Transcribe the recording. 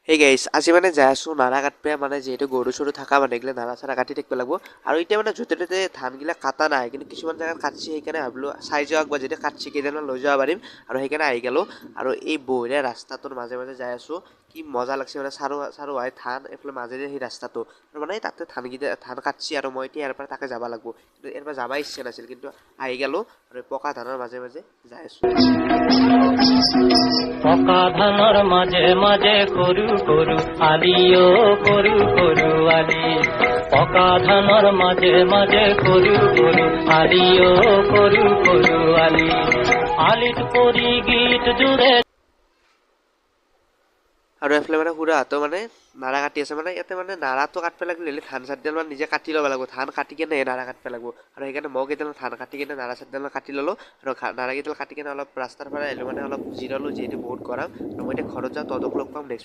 হেই গাইছ, আজি মানে যাই আছোঁ নাৰা কাটবে। মানে যিহেতু গৰু চৰু থকা মানুহগিলা নাৰা চাৰা কাটি থাকিব লাগিব। আৰু এতিয়া মানে য'তে ত'তে ধানগিলা কাটা নাই, কিন্তু কিছুমান জেগাত কাটছে। সেইকাৰণে ভাবিলোঁ চাই যাওঁ একবাৰ, যেতিয়া কাটছে কেইডালমান লৈ যাব পাৰিম। আৰু সেইকাৰণে আহি গ'লোঁ। আৰু এই বঢ়িয়া ৰাস্তাটোৰ মাজে মাজে যাই আছোঁ, কি মজা লাগছে। মানে চাৰো চাৰো আই ধান, এইফালে মাজেৰে সেই ৰাস্তাটো, আৰু মানে তাতে ধানকেইটা ধান কাটছে। আৰু মই এতিয়া ইয়াৰ পৰা তাকে যাব লাগিব, কিন্তু ইয়াৰ পৰা যাব ইচ্ছা নাছিল, কিন্তু আহি গ'লোঁ। আৰু পকা ধানৰ মাজে মাজে যাই আছোঁ। পকা ধানৰ মাজে মাজে সৰু সৰু আলি অ, সৰু সৰু আলি। পকা ধানৰ মাজে মাজে সৰু সৰু আলি অ, সৰু সৰু আলি। আলিত পৰি গীত জুৰে। আৰু এইফালে মানে খুৰাহঁতেও মানে নাৰা কাটি আছে। মানে ইয়াতে মানে নাৰাটো কাটিব লাগিলে ধান চাৰিডাল মান নিজে কাটি ল'ব লাগিব। ধান কাটি কেনে নাৰা কাটিব লাগিব। আৰু সেইকাৰণে মই কেইডাল ধান কাটি কেনে নাৰা চাৰিডাল কাটি ল'লোঁ। আৰু নাৰাকেইডাল কাটি কেনে অলপ ৰাস্তাৰ পৰা আহিলোঁ, মানে অলপ জিৰালোঁ, যিহেতু বহুত গৰম। আৰু মই এতিয়া ঘৰত যাওঁ, তহঁতক লগ পাম নেক্সট।